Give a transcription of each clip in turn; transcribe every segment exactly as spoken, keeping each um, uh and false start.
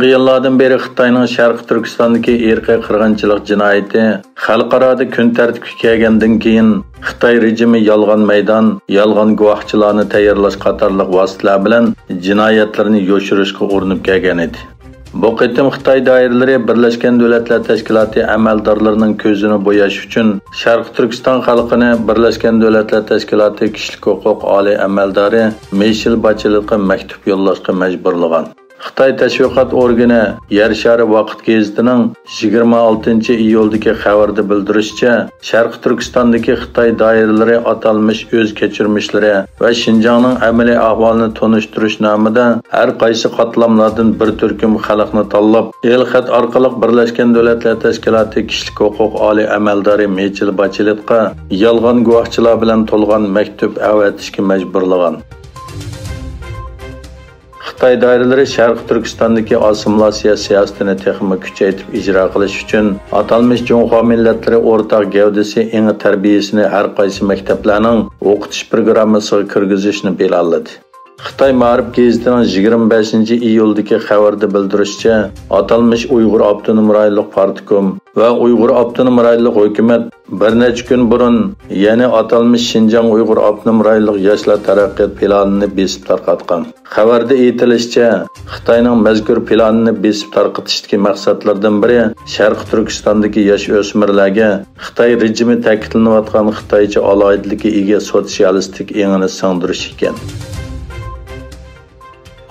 يىللاردىن بېرى خىتاينىڭ شەرقىي تۈركىستاندىكى ئىرقىي قىرغىنچىلىق جىنايىتى خەلقئارادا كۈن تەرتىپكە كەلگەندىن كېيىن، خىتاي رېجىمى يالغان مەيدان، يالغان گۇۋاھچىلارنى تەييارلاش قاتارلىق ۋاسىتىلەر بىلەن جىنايەتلىرىنى يوشۇرۇشقا ئۇرۇنۇپ كەلگەن ئىدى. بۇ قېتىم خىتاي دائىرىلىرى بىرلەشكەن دۆلەتلەر تەشكىلاتى ئەمەلدارلىرىنىڭ كۆزىنى بوياش ئۈچۈن، شەرقىي تۈركىستان خەلقىنى بىرلەشكەن دۆلەتلەر تەشكىلاتى كىشىلىك ھوقۇق ئالىي ئەمەلدارى مىشېل باچېلېتقا مەكتۇپ يوللاشقا مەجبۇرلىغان. خىتاي تەشۋىقات ئورگىنى يەر شارى ۋاقىت گېزىتىنىڭ يىگىرمە ئالتىنچى ئىيۇلدىكى خەۋىرىدە بىلدۈرۈشىچە، شەرقىي تۈركىستاندىكى خىتاي دائىرىلىرى ئاتالمىش ئۆز كەچۈرمىشلىرى ۋە شىنجاڭنىڭ ئەمەلىي ئەھۋالىنى تونۇشتۇرۇش نامىدا ھەر قايسى قاتلاملاردىن بىر تۈركۈم خەلقنى تاللاپ، ئېلخەت ئارقىلىق بىرلەشكەن دۆلەتلەر تەشكىلاتى كىشىلىك ھوقۇق ئالىي ئەمەلدارى مىچېل باچېلېتقا يالغان گۇۋاھچىلار بىلەن تولغان مەكتۇپ ئەۋەتىشكە مەجبۇرلىغان. خىتاي دائىرىلىرى شەرقىي تۈركىستاندىكى ئاسسىمىلياتسىيە سىياسىتىنى تېخىمۇ كۈچەيتىپ ئىجرا قىلىش ئۈچۈن، ئاتالمىش جۇڭخۇا مىللەتلىرى ئورتاق گەۋدىسى ئېڭى تەربىيەسىنى ھەر قايسى مەكتەپلەرنىڭ ئوقۇتۇش پىروگراممىسىغا كىرگۈزۈشنى پىلانلىدى. خىتاي مائارىپ گېزىتىنىڭ يىگىرمە بەشىنچى ئىيۇلدىكى خەۋىرىدە بىلدۈرۈشىچە، ئاتالمىش ئۇيغۇر ئاپتونوم رايونلۇق پارتكوم ۋە ئۇيغۇر ئاپتونوم رايونلۇق ھۆكۈمەت بىر نەچچە كۈن بۇرۇن يەنە ئاتالمىش شىنجاڭ ئۇيغۇر ئاپتونوم رايونلۇق ياشلار تەرەققىيات پىلانىنى بېسىپ تارقاتقان. خەۋەردە ئېيتىلىشىچە، خىتاينىڭ مەزكۇر پىلانىنى بېسىپ تارقىتىشتىكى مەقسەتلىرىدىن بىرى شەرقىي تۈركىستاندىكى ياش ئۆسمۈرلەرگە خىتاي رېجىمى تەكىتلىنىۋاتقان خىتايچە ئالاھىدىلىككە ئىگە سوتسىيالىستىك ئېڭىنى سىڭدۈرۈش ئىكەن.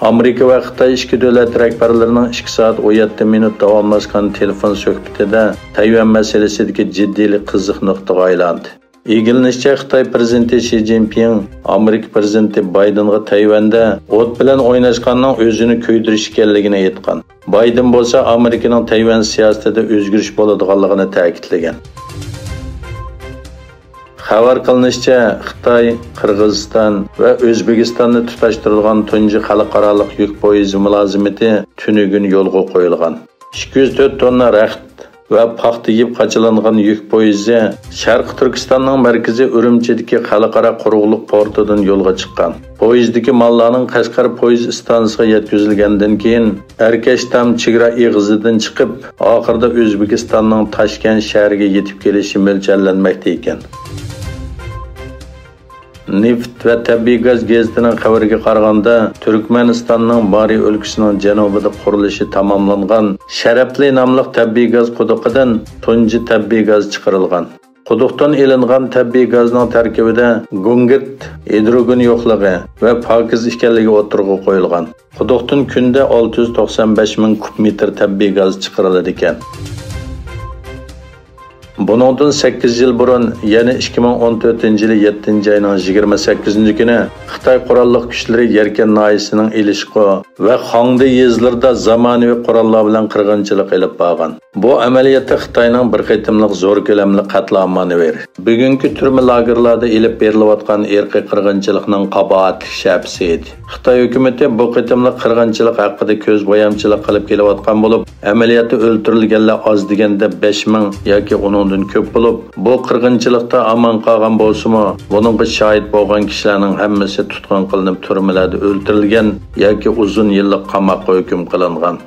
ئامېرىكا ۋە خىتاي ئىككى دۆلەت رەھبەرلىرىنىڭ ئىككى سائەت ئون يەتتە مىنۇت داۋاملاشقان تېلېفون سۆھبىتىدە تەيۋەن مەسىلىسىدىكى جىددىيلىك قىزىق نۇقتىغا ئايلاندى. ئىگىلىنىشىچە، خىتاي پىرېزىدېنتى شى جىنپىڭ ئامېرىكا پىرېزىدېنتى بايدېنغا تەيۋەندە ئوت بىلەن ئويناشقاننىڭ ئۆزىنى كۆيدۈرۈش ئىكەنلىكىنى ئېيتقان. بايدېن بولسا ئامېرىكىنىڭ تەيۋەن سىياسىتىدە ئۆزگىرىش بولىدىغانلىقىنى تەكىتلىگەن. خەۋەر قىلىنىشىچە، خىتاي، قىرغىزىستان ۋە ئۆزبېكىستاننى تۇتاشتۇرىدىغان تۇنجى خەلقئارالىق يۈك پويىزى مۇلازىمىتى تۈنۈگۈن يولغا قويۇلغان. ئىككى يۈز تۆت توننا رەخت ۋە پاختا يىپ قاچىلانغان يۈك پويىزى شەرقىي تۈركىستاننىڭ مەركىزى ئۈرۈمچىدىكى خەلقئارا قۇرۇقلۇق پورتىدىن يولغا چىققان. پويىزدىكى ماللارنىڭ قەشقەر پويىز ئىستانسىسىغا يەتكۈزۈلگەندىن كېيىن، ئەركەشتام چېگرا ئېغىزىدىن چىقىپ، ئاخىرىدا ئۆزبېكىستاننىڭ تاشكەنت شەھىرىگە يېتىپ كېلىشى مۆلچەرلەنمەكتە ئىكەن. نېفىت ۋە تەبىئىي گاز گېزىتىنىڭ خەۋىرىگە قارىغاندا، تۈركمەنىستاننىڭ مارى ئۆلكىسىنىڭ جەنۇبىدا قۇرۇلۇشى تاماملانغان شەرەپلى ناملىق تەبىئىي گاز قۇدۇقىدىن تۇنجى تەبىئىي گاز چىقىرىلغان. قۇدۇقتىن ئېلىنغان تەبىئىي گازنىڭ تەركىبىدە گۇڭگىرت، ھىدروگېن يوقلۇقى ۋە پاكىز ئىكەنلىكى ئوتتۇرىغا قويۇلغان. قۇدۇقتىن كۈندە ئالتە يۈز توقسان بەش مىڭ كۇب مېتىر تەبىئىي گاز چىقىرىلىدىكەن. بۇنىڭدىن سەككىز يىل بۇرۇن، يەنى ئىككى مىڭ ئون تۆتىنچى يىلى يەتتىنچى ئاينىڭ يىگىرمە سەككىزىنچى كۈنى خىتاي قوراللىق كۈچلىرى يەركەن ناھىيەسىنىڭ ئېلىشقۇ ۋە خاڭدى يېزىلىرىدا زامانىۋى قوراللار بىلەن قىرغىنچىلىق ئېلىپ بارغان. بۇ ئەمەلىيەتتە خىتاينىڭ بىر قېتىملىق زور كۆلەملىك قەتلىئام مانېۋىرى. بۈگۈنكى تۈرمە لاگېرلاردا ئېلىپ بېرىلىۋاتقان ئىرقىي قىرغىنچىلىقنىڭ قاباھەتلىك شەپىسى ئىدى. خىتاي ھۆكۈمىتى بۇ قېتىملىق قىرغىنچىلىق ھەققىدە كۆز بويامچىلىق قىلىپ كېلىۋاتقان بولۇپ، ئەمەلىيەتتە ئۆلتۈرۈلگەنلەر ئاز دېگەندە بەش مىڭ ياكى ئۇنىڭدىن كۆپ بولۇپ، بۇ قىرغىنچىلىقتا ئامان قالغان بولسىمۇ، بۇنىڭغا شاھىت بولغان كىشىلەرنىڭ ھەممىسى تۇتقۇن قىلىنىپ، تۈرمىلەردە ئۆلتۈرۈلگەن ياكى ئۇزۇن يىللىق قاماققا ھۆكۈم قىلىنغان.